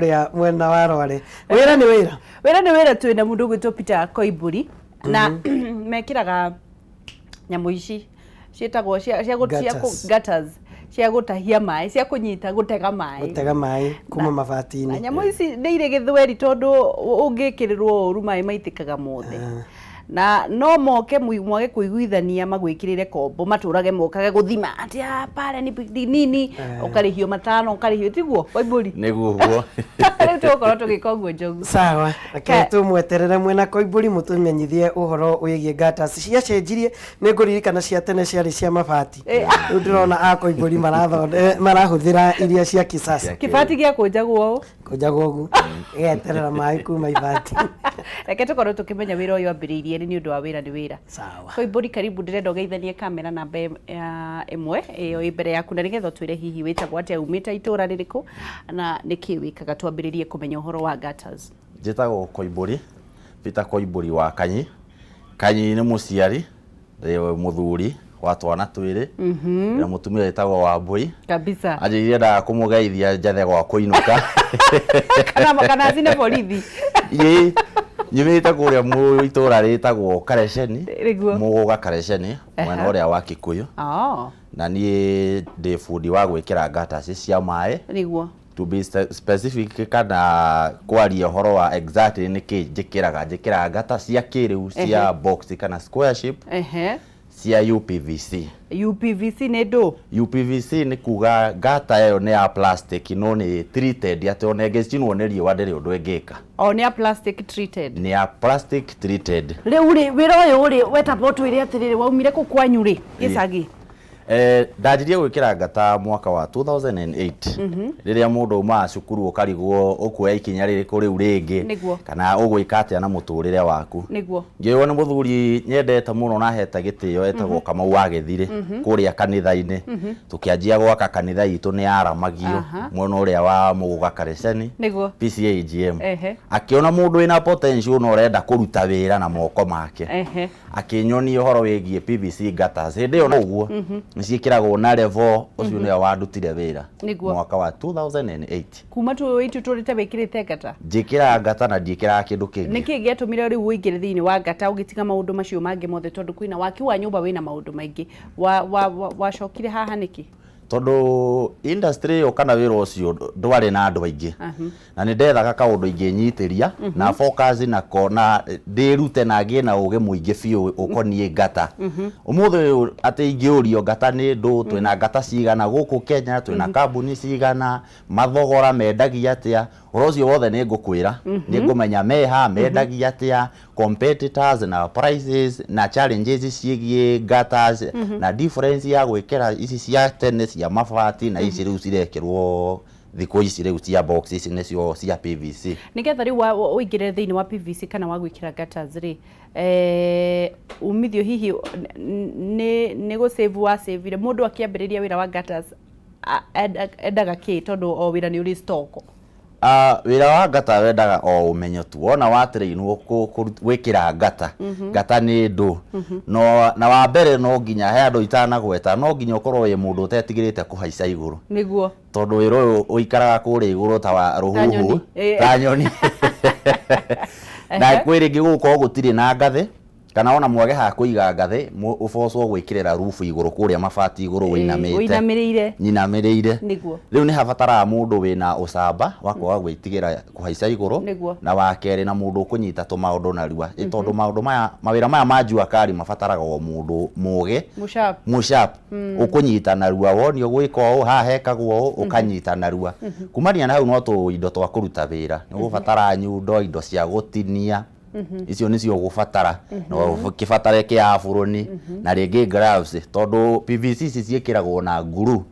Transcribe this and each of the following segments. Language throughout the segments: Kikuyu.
Kũrĩa mwena wa Rware. Wĩra nĩ wĩra. Wĩra nĩ wĩra. Twĩna mũndũ ũgwĩtwo Peter Koimbũri na mekĩraga nyamũ ici ciĩtagwo cia Gutters. Gutters cia gũtahia maĩ, cia kũnyita, gũtega maĩ. Gũtega maĩ kuma Na mabati-inĩ. Nyamũ ici nĩ irĩ gĩthweri tondũ ũngĩkĩrĩrwo ũru maĩ maitĩkaga mothe. Na no moke mwage kũiguithania, magwĩkĩrĩre kombo, matũrage mokage gũthima atĩ, "Ah, pale ni nini." Ũkarĩhio matano, ũkarĩhio, tiguo, Koimbũri? Nĩguo ũguo. Rĩu tũgũkorwo tũgĩka ũguo, Njogu. Sawa, reke tũmweterere mwena Koimbũri mũtũmenyithie ũhoro wĩgiĩ gutters. Ciacenjirie, nĩ ngũririkana cia tene ciarĩ cia mabati. Rĩu ndĩrona a Koimbũri marahũthĩra iria cia kisasa. Kĩbati gĩakũnjagwo ũũ. Kũnjagwo ũguo, ĩgeterera maĩ kuma ibati. Reke tũkorwo tũkĩmenya wĩra ũyũ ambĩrĩirie nĩ ũndũ wa wĩra nĩ wĩra. Sawa. Koimbũri, karibu. Ndĩrenda ũgeithanie kamera namba 1 ĩyo ĩ mbere yaku, na nĩgetha ũtwĩre hihi wĩtagwo atĩa, umĩte itũũra rĩrĩkũ, na nĩkĩ wĩkaga, twambĩrĩrie kũmenya ũhoro wa gutters. Njĩtagwo Koimbũri, Peter Koimbũri wa Kanyi. Kanyi nĩ mũciari, ndĩ mũthuri wa twana twĩrĩ na mũtumia wĩtagwo Wambui. Kabisa. Anjĩrire ndaga kũmũgeithia njethe gwa kũinũka. Kana cine borithi. Ĩ, nyumĩte kũrĩa mu itũũra rĩtagwo Kareceni. Mũgũga Kareceni, mwena ũrĩa wa Kikuyu. Na niĩ ndĩ bundi wa gwĩkĩra gutters cia maĩ. To be specific kana kwaria ũhoro wa exactly nĩkĩ njĩkĩraga, njĩkĩraga ngata cia kĩrĩu cia box kana square shape cia UPVC. UPVC nĩ ndũ? UPVC nĩ kuga ngata ĩyo nĩ ya plastic no nĩ treated, atĩ ona ĩngĩcinwo nĩ riũa ndĩrĩ ũndũ ĩngĩka. O nĩ ya plastic treated. Nĩ ya plastic treated. Rĩu rĩ, wĩra ũyũ rĩ, wetamba ũtwĩre atĩrĩrĩ, waumire kũ kwanyu rĩ, gĩcagi? Ndanjirie gwĩkĩra ngata mwaka wa 2008, rĩrĩa mũndũ aumaga cukuru ũkarigwo ũkuoya ikinya rĩrĩkũ rĩu rĩngĩ kana ũgwĩka atĩa na mũtũrĩre waku. Ngĩoywo nĩ mũthuri nyendete mũno na ahete gĩtĩo etagwo Kamau wa Gĩthirĩ kũrĩa kanitha-inĩ. Tũkĩanjia gwaka kanitha itũ nĩ yaramagio mwena ũrĩa wa Mũgũga Kareceni, PCAGM. Akĩona mũndũ wĩna potential na ũrenda kũruta wĩra na moko make. Akĩnyonia ũhoro wĩgiĩ PVC gutters. Hĩndĩ ĩyo ũguo nĩ ciĩkĩragwo na level, ũcio nĩwe wandutire wĩra mwaka wa 2008. Kuma tu itu tũrĩte wĩkĩrĩte ngata? Njĩkĩraga ngata na ndiĩkĩraga kĩndũ kĩngĩ. Nĩkĩ gĩatũmire rĩu ũingĩre thĩinĩ wa ngata ũgĩtiga maũndũ macio mangĩ mothe? Tondũ kwĩna waki wa nyũmba wĩna maũndũ maingĩ. Wacokire haha nĩkĩ? Tondũ industry ĩyo kana wĩra ũcio ndwarĩ na andũ aingĩ na nĩ ndethaga kaũndũ ingĩnyitĩria na focus nako na ndĩrute na ngĩe na ũgĩ mũingĩ biũ ũkoniĩ ngata. Ũmũthĩ ũyũ atĩ ingĩũrio ngata nĩ ndũ, twĩna ngata cigana gũkũ Kenya, twĩna kambuni cigana, mathogora mendagia atĩa, ũhoro ũcio wothe nĩ ngũkwĩra, nĩ ngũmenya meha, mendagia atĩa, competitors na prices na challenges ciĩgiĩ gutters na difference ya gwĩkĩra ici cia tene cia mabati na ici rĩu cirekĩrwo thikũ ici rĩu cia box, ici nĩcio cia PVC. Nĩgetha rĩu ũingĩre thĩinĩ wa PVC kana wa gwĩkĩra gutters rĩ, umithio hihi nĩ gũ save wa save? Mũndũ akĩambĩrĩria wĩra wa gutters endaga kĩ? Tondũ o wĩra nĩ ũrĩ stock. Ah, wĩra wa ngata wendaga o ũmenyo tu. Wona watrainwo gwĩkĩra ngata, ngata nĩ ndũ no na wa mbere no nginya he andũ itanagweta, no nginya ũkorwo wĩ mũndũ ũtetigĩrĩte kũhaica igũrũ, tondũ wĩra ũyũ ũikaraga kũrĩa igũrũ ta wa rũhuhu. Nyoni. Ta nyoni. Na kwĩ rĩngĩ gũgũkorwo gũtirĩ na ngathĩ kana ona mwage ha kũiga ngathĩ, ũbocwo gwĩkĩrĩra rubu igũrũ kũrĩa mabati igũrũ wĩinamĩte. Ũinamĩrĩire. Nyinamĩrĩire. Rĩu nĩ habataraga mũndũ wĩna ũcamba wa kwaga gwĩtigĩra kũhaica igũrũ. Na wa kerĩ na mũndũ ũkũnyita tũmaũndũ narua. Ĩ tondũ maũndũ maya, mawĩra maya ma jua kali mabataraga o mũndũ mũgĩ, Mũsharp. Mũsharp, ũkũnyita narua, wonio gwĩka ũũ, haha hekagwo ũũ, ũkanyita narua. Kumania na hau no tũindo twa kũruta wĩra, nĩ ũgũbatara nyundo, indo cia gũtinia, icio nĩcio ũgũbatara, na ũkĩbatare kĩaburoni na rĩngĩ gloves, tondũ PVC ici ciĩkĩragwo na nguru.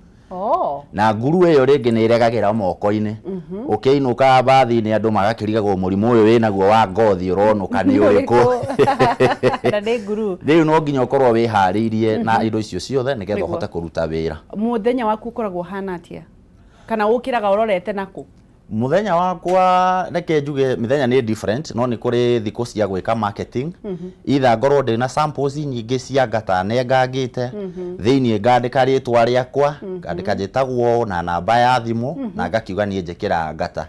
Na nguru ĩyo rĩngĩ nĩ ĩregagĩra moko-inĩ. Ũkĩinũka mbathi-inĩ andũ magakĩrigagwo mũrimũ ũyũ wĩnaguo wa ngothi ũronũka nĩ ũrĩkũ. Na nĩ nguru. Rĩu no nginya ũkorwo wĩharĩirie na indo icio ciothe nĩgetha ũhote kũruta wĩra. Mũthenya waku ũkoragwo ũhana atĩa? Kana ũkĩraga ũrorete nakũ? Mũthenya wakwa, reke njuge mĩthenya nĩ different, no nĩ kũrĩ thikũ cia gwĩka marketing. Either ngorwo ndĩna samples nyingĩ cia ngata nengangĩte, thĩiniĩ ngandĩka rĩtwa rĩakwa, ngandĩka njĩtagwo ũũ na namba ya thimũ na ngakiuga niĩ njĩkĩraga ngata.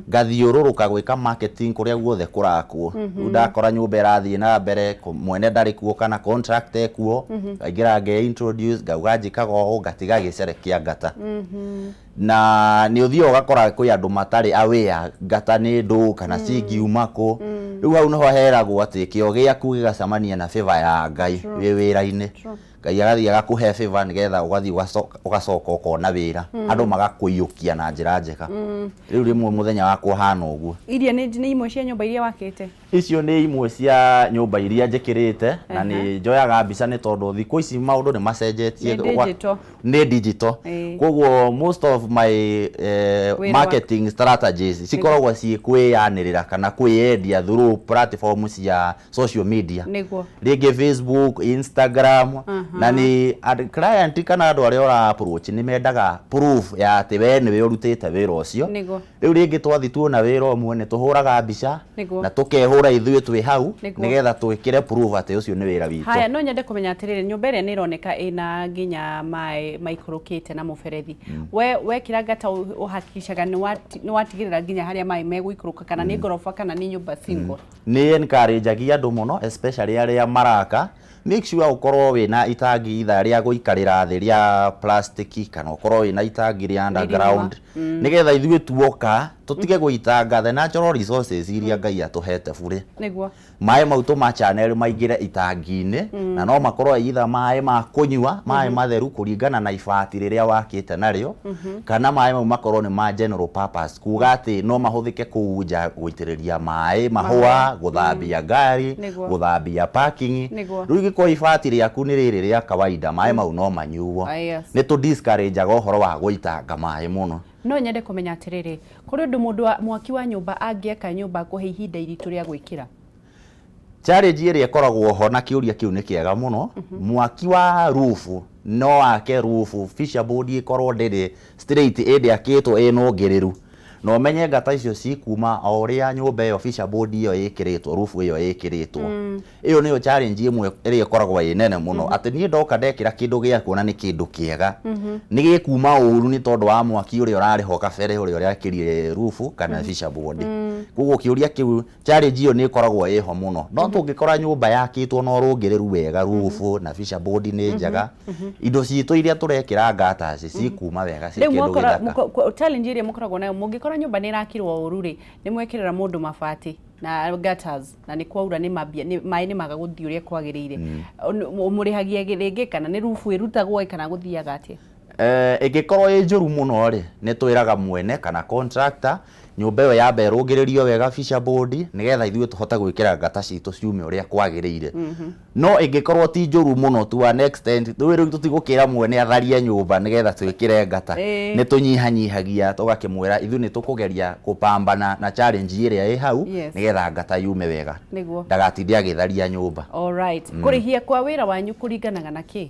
Ngathiũrũrũka gwĩka marketing kũrĩa guothe kũrakwo. Rĩu ndakora nyũmba ĩrathiĩ na mbere, mwene ndarĩ kuo kana contract ekuo, ngaingĩra nge introduce, ngauga njĩkaga ũũ, ngatiga gĩcere kĩa ngata. Na nĩ ũthiaga ũgakora kwĩ andũ matarĩ aware ngata nĩ ndũ kana cingiuma kũ. Rĩu hau nĩho heragwo atĩ kĩo gĩaku gĩgacemania na favor ya Ngai wĩ wĩra-inĩ. Ngai agathiĩ agakũhe favor nĩgetha ũgathiĩ ũgacoka ũkona wĩra, andũ magakũiyũkia na njĩra njega. Rĩu rĩmwe mũthenya wakwa ũhana ũguo. Iria nĩ imwe cia nyũmba iria wakĩte? Icio nĩ imwe cia nyũmba iria njĩkĩrĩte na nĩ njoyaga mbica nĩ tondũ thikũ ici maũndũ nĩ macenjetie. Nĩ digital. Nĩ digital. Koguo most of my Wĩra marketing strategies cikoragwo ciĩ kwĩyanĩrĩra kana kwĩyendia through platform cia social media. Rĩngĩ Facebook, Instagram, na nĩ client kana andũ arĩa ũra approach nĩ mendaga proof ya atĩ we nĩwe ũrutĩte wĩra ũcio. Rĩu rĩngĩ twathi tuona wĩra ũmwe nĩ tũhũraga mbica na tũkehũra ithuĩ twĩ hau nĩgetha twĩkĩre proof atĩ ũcio nĩ wĩra witũ. Haya, no nyende kũmenya atĩrĩrĩ, nyũmba ĩrĩa nĩ ĩroneka ĩna nginya maĩ maikũrũkĩte na mũberethi. We wekĩra ngata ũhakikicaga nĩ watigĩrĩra nginya harĩa maĩ megũikũrũka, kana nĩ ngoroba kana nĩ nyũmba single? Nĩ encourageagia andũ mũno, especially arĩa maraka, make sure ũkorwo wĩna itangi itha rĩa gũikarĩra thĩ rĩa plastic kana ũkorwo wĩna itangi rĩa underground, nĩgetha ithuĩ tuoka tũtige gũitanga the natural resources iria Ngai atũhete bure. Maĩ mau tũma channel maingĩre itangi-inĩ, na no makorwo either maĩ ma kũnyua, maĩ matheru kũringana na ibati rĩrĩa wakĩte narĩo, kana maĩ mau makorwo nĩ ma general purpose, kuga atĩ no mahũthĩke kũu nja gũitĩrĩria maĩ mahũa, gũthambia ngari, gũthambia parking. Rĩu ingĩkorwo ibati rĩaku nĩ rĩrĩ rĩa kawaida, maĩ mau no manyuo. Nĩ tũ discourageaga ũhoro wa gũitanga maĩ mũno. No nyende kũmenya atĩrĩrĩ, kũrĩ ũndũ mũndũ wa mwaki wa nyũmba angĩaka nyũmba akũhe ihinda iritũ rĩa gwĩkĩra? Challenge ĩrĩa ĩkoragwo ho, na kĩũria kĩu nĩ kĩega mũno, mwaki wa roof no ake roof fascia board ĩkorwo ndĩrĩ straight, ĩndĩ akĩtwo ĩnũngĩrĩru, na ũmenye ngata icio cikuma o ũrĩa nyũmba ĩyo fascia board ĩyo ĩkĩrĩtwo, roof ĩyo ĩkĩrĩtwo. Ĩyo nĩyo challenge ĩmwe ĩrĩa ĩkoragwo ĩ nene mũno, atĩ niĩ ndoka ndekĩra kĩndũ gĩakwa na nĩ kĩndũ kĩega, nĩ gĩkuma ũru nĩ tondũ wa mwaki ũrĩa ũrarĩ ho kabere, ũrĩa ũrekĩrire roof kana fascia board. Koguo kĩũria kĩu, challenge ĩyo nĩ ĩkoragwo ĩho mũno, no tũngĩkora nyũmba yakĩtwo na ũrũngĩrĩru wega, roof na fascia board nĩ njega, indo citũ iria tũrekĩra gutters cikuma wega ciĩ Rĩu kĩndũ mwakora gĩthaka. Challenge ĩrĩa mũkoragwo nayo, mũngĩkora nyũmba nĩ ĩrakirwo ũru rĩ, nĩ mwekĩrĩra mũndũ mabati na gutters na nĩ kwaura, nĩ mambia nĩ maĩ nĩ maga gũthiĩ ũrĩa kwagĩrĩire, mũrĩhagia rĩngĩ kana nĩ roof ĩrutagwo kana gũthiaga atĩa? Ĩngĩkorwo ĩ njũru mũno rĩ, nĩ twĩraga mwene kana contractor nyũmba ĩyo yambe ĩrũngĩrĩrio wega fascia board, nĩgetha ithuĩ tũhote gwĩkĩra ngata citũ ciume ũrĩa kwagĩrĩire. No ĩngĩkorwo ti njũru mũno to an extent, rĩu tũtigũkĩra mwene atharie nyũmba nĩgetha twĩkĩre ngata. Nĩ tũnyihanyihagia tũgakĩmwĩra ithuĩ nĩ tũkũgeria kũpambana na challenge ĩrĩa ĩ hau nĩgetha ngata yume wega, ndagatinde agĩtharia nyũmba. Alright, kũrĩhia kwa wĩra wanyu kũringanaga na kĩ?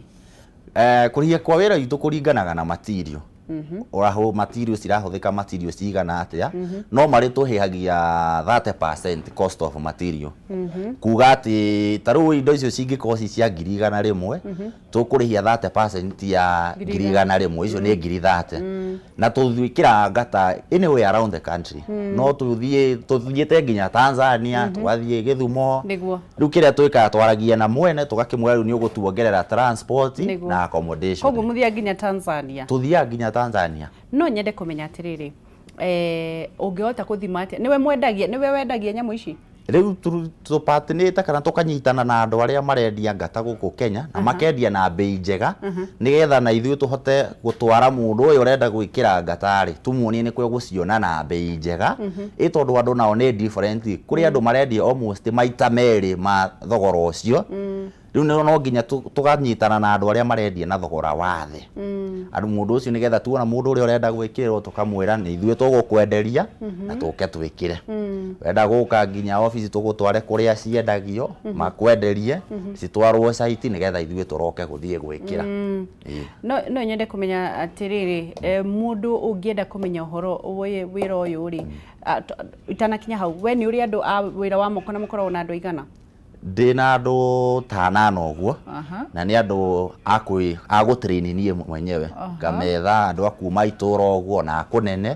Kũrĩhia kwa wĩra witũ kũringanaga na material. Ũrahũ material cirahũthĩka, material cigana atĩa, no marĩ tũhĩhagia 30% cost of material, kuga atĩ ta rĩu indo icio cingĩkorwo ci cia 100,000, tũkũrĩhia 30% ya 100,000, icio nĩ 30,000. Na tũtwĩkĩraga ngata anywhere around the country, no tũthiĩ, tũthiĩte nginya Tanzania, tũgathiĩ Gĩthumo. Rĩu kĩrĩa twĩkaga, twaragia na mwene tũgakĩmwĩra rĩu nĩ ũgũtuongerera transport na accommodation. Koguo mũthiaga nginya Tanzania? Tũthiaga nginya Tanzania. No nyende kũmenya atĩrĩrĩ, ũngĩhota gũthima atĩa, nĩwe mwendagia, nĩwe wendagia nyamũ ici? Rĩu tũpatĩnĩte kana tũkanyitana na andũ arĩa marendia ngata gũkũ Kenya na makendia na bei njega, nĩgetha na ithuĩ tũhote gũtwara mũndũ ũyũ ũrenda gwĩkĩra ngata rĩ, tumuonie nĩ kũ egũciona na bei njega, ĩ tondũ andũ nao nĩ different. Kũrĩ andũ marendia almost maita merĩ ma thogora ũcio. Rĩu no nginya tũkanyitana na andũ arĩa marendia na thogora wa thĩ, andũ mũndũ ũcio, nĩgetha tuona mũndũ ũrĩa ũrenda gwĩkĩrĩrwo tũkamwĩra nĩ ithuĩ tũgũkwenderia na tũke twĩkĩre. Wenda gũka nginya obici, tũgũtware kũrĩa ciendagio, makwenderie, citwarwo site nĩgetha ithuĩ tũroke gũthiĩ gwĩkĩra. Ĩĩ. No nyende kũmenya atĩrĩrĩ, mũndũ ũngĩenda kũmenya ũhoro wĩra ũyũ rĩ, itanakinya hau, we nĩ ũrĩ andũ a wĩra wa moko na mũkoragwo na andũ aigana? Ndĩna andũ ta anana ũguo. Na nĩ andũ a gũtrain niĩ mwenyewe, ngametha andũ a kuma itũra ũguo na a kũnene.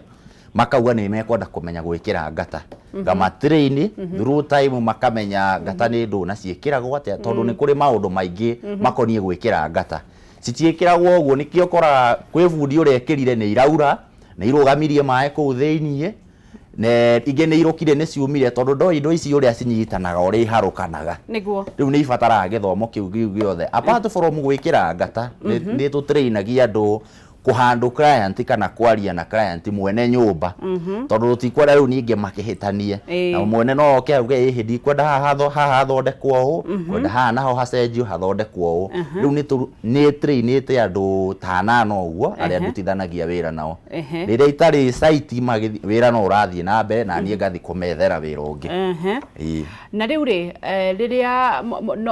Makauga nĩ mekwenda kũmenya gwĩkĩra ngata, ngamatrain through time, makamenya ngata nĩ ndũ na ciĩkĩragwo atĩa, tondũ nĩ kũrĩ maũndũ maingĩ makoniĩ gwĩkĩra ngata. Citiĩkĩragwo ũguo, nĩkĩo ũkoraga kwĩ bundi ũrekĩrire nĩ iraura, nĩ irũgamirie maĩ kũu thĩiniĩ, ne ingĩ nĩ irũkire, nĩ ciumire, tondũ ndoĩ indo ici ũrĩa cinyitanaga, ũrĩa iharũkanaga. Rĩu nĩ ibataraga gĩthomo kĩu gĩothe. Apart from gwĩkĩra ngata, nĩ tũtrainagia andũ kũhandle client kana kwaria na client, mwene nyũmba, tondũ tũtikwenda rĩu ningĩ makĩhĩtanie. Na mwene no oke auge, ĩhĩ, ndikwenda haha haha hathondekwo ũũ, kwenda haha naho hacenjio hathondekwo ũũ. Rĩu nĩ trainĩte andũ ta anana ũguo arĩa ndutithanagia wĩra nao. Rĩrĩa itarĩ site, wĩra no ũrathiĩ na mbere, na niĩ ngathiĩ kũmethera wĩra ũngĩ. Ĩĩ. Na rĩu rĩ, rĩrĩa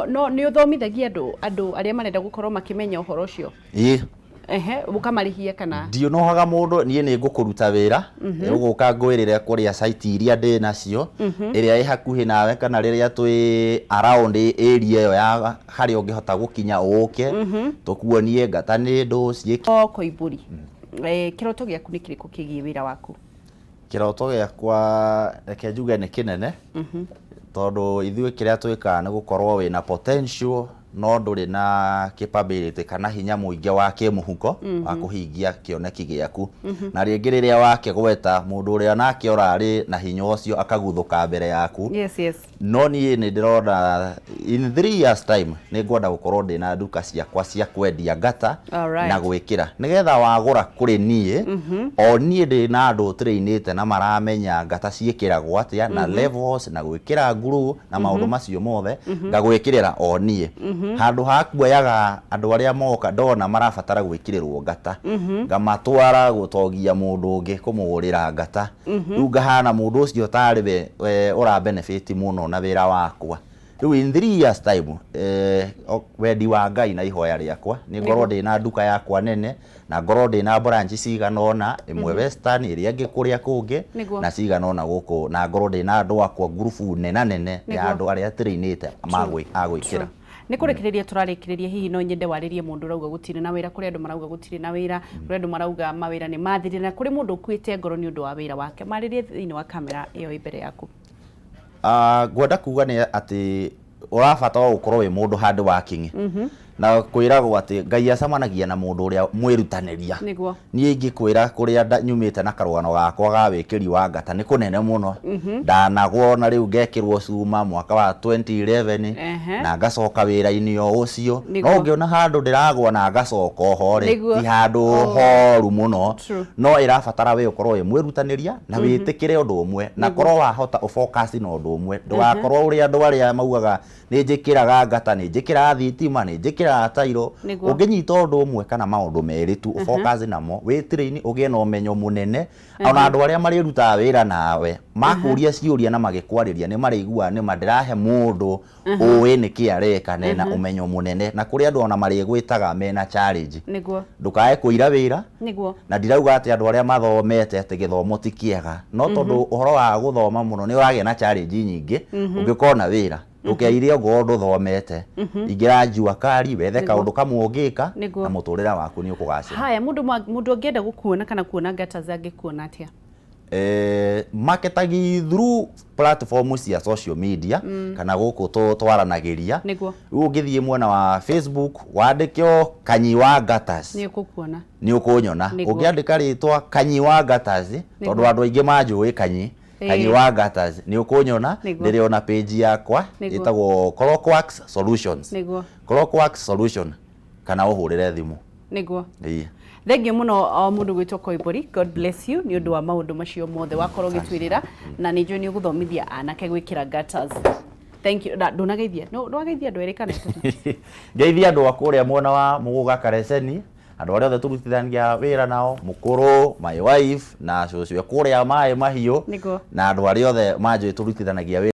no nĩ ũthomithagia andũ arĩa marenda gũkorwo makĩmenya ũhoro ũcio? Ĩĩ. Ũkamarĩhia kana? Ndiũnohaga mũndũ. Niĩ nĩ ngũkũruta wĩra, ũgũka ngwĩrĩre kũrĩa site iria ndĩ nacio, ĩrĩa ĩ hakuhĩ nawe, kana rĩrĩa twĩ around area ĩyo ya harĩa ũngĩhota gũkinya, ũke tũkuonie ngata nĩ ndũ ciĩk O Koimbũri, kĩroto gĩaku nĩ kĩrĩkũ kĩgiĩ wĩra waku? Kĩroto gĩakwa, reke njuge nĩ kĩnene, tondũ ithuĩ kĩrĩa twĩkaga nĩ gũkorwo wĩna potential no ndũrĩ na capability kana hinya mũingĩ wa kĩmũhuko wa kũhingia kĩoneki gĩaku. Na rĩngĩ rĩrĩa wakĩgweta, mũndũ ũrĩa nake ũrarĩ na hinya ũcio akaguthũka mbere yaku. No niĩ nĩ ndĩrona in 3 years time nĩ ngwenda gũkorwo ndĩna nduka ciakwa cia kwendia ngata na gwĩkĩra, nĩgetha wagũra kũrĩ niĩ, o niĩ ndĩ na andũ trainĩte na maramenya ngata ciĩkĩragwo atĩa na levels na gwĩkĩra glue na maũndũ macio mothe, ngagwĩkĩrĩra o niĩ, handũ ha kuoyaga andũ arĩa moka ndona marabatara gwĩkĩrĩrwo ngata ngamatwara gũtogia mũndũ ũngĩ kũmũgũrĩra ngata. Rĩu ngahana mũndũ ũcio tarĩ we ũra benefit mũno na wĩra wakwa. Rĩu in 3 years time, wendi wa Ngai na ihoya rĩakwa nĩ ngorwo ndĩna nduka yakwa nene, na ngorwo ndĩna branch cigana ũna, ĩmwe Western, ĩrĩa ĩngĩ kũrĩa kũngĩ, na cigana ũna gũkũ, na ngorwo ndĩna andũ akwa, ngurubu nena nene ya andũ arĩa trainĩte a gwĩkĩra. Nĩ kũrĩkĩrĩria tũrarĩkĩrĩria, hihi no nyende warĩrie mũndũ ũrauga gũtirĩ na wĩra. Kũrĩ andũ marauga gũtirĩ na wĩra, kũrĩ andũ marauga mawĩra nĩ mathirire, na kũrĩ mũndũ ũkuĩte ngoro nĩ ũndũ wa wĩra wake. Marĩrie thĩinĩ wa kamera ĩyo ĩ mbere yaku. Ngwenda kuga nĩ atĩ ũrabatara gũkorwo wĩ mũndũ hard working, na kwĩragwo atĩ Ngai acemanagia na mũndũ ũrĩa mwĩrutanĩria. Niĩ ingĩkwĩra kũrĩa nyumĩte na karũgano gakwa ga wĩkĩri wa ngata nĩ kũnene mũno. Ndanagwo na rĩu ngekĩrwo cuma mwaka wa 2011 na ngacoka wĩra-inĩ o ũcio. No ũngĩona handũ ndĩragwa na ngacoka oho rĩ, ti handũ horu mũno. No ĩrabatara we ũkorwo wĩ mwĩrutanĩria na wĩtĩkĩre ũndũ ũmwe, na korwo wahota ũfocus na ũndũ ũmwe, ndũgakorwo ũrĩa andũ arĩa maugaga nĩ njĩkĩraga ngata, nĩ njĩkĩraga thitima, nĩ njĩkĩraga tairo. Ũngĩnyita ũndũ ũmwe kana maũndũ merĩ tu, ũfocus namo, wĩtrain, ũgĩe na ũmenyo mũnene, ona andũ arĩa marĩrutaga wĩra nawe makũria ciũria na magĩkwarĩria nĩ marĩiguaga nĩma ndĩrahe mũndũ ũĩ nĩkĩ areka na ena ũmenyo mũnene, na kũrĩ andũ ona marĩgwĩtaga mena challenge. Ndũkae kũira wĩra. Na ndirauga atĩ andũ arĩa mathomete atĩ gĩthomo ti kĩega, no tondũ ũhoro wa gũthoma mũno nĩ ũragĩa na challenge nyingĩ ũngĩkona wĩra. Ndũkeire ongorwo ndũthomete, ingĩra jua kari, wethe kaũndũ kamwe ũngĩka na mũtũrĩre waku nĩ ũkũgacĩra. Haya, mũndũ angĩenda gũkuona kana kuona gutters angĩkuona atĩa? Marketagi through platform cia social media kana gũkũ twaranagĩria. Rĩu ũngĩthiĩ mwena wa Facebook wandĩke o Kanyi wa Gutters, Nĩ ũgũkuona. Nĩ ũkũnyona. Ũngĩandĩka rĩtwa Kanyi wa Gutters, tondũ andũ aingĩ manjũĩ Kanyi, Kanyi wa Gutters, nĩ ũkũnyona. Ndĩrĩ ona page yakwa ĩtagwo Clockworks Solutions. Clockworks Solution, kana ũhũrĩre thimũ. Ĩĩ. Thengiũ mũno o mũndũ gwĩtwo Koimbũri. God bless you nĩ ũndũ wa maũndũ macio mothe wakorwo ũgĩtwĩrĩra, na nĩ njũĩ nĩ ũgũthomithia anake gwĩkĩra gutters. Thank you. Na ndũnageithia, no ndwageithia andũ erĩ kana atatũ? Ngeithia andũ a kũrĩa mwena wa Mũgũga Kareceni, andũ arĩa othe tũrutithanagia wĩra nao, mũkũrũ, my wife, na cũcũ kũrĩa maĩ mahiũ, na andũ arĩa othe manjũĩ tũrutithanagia wĩra.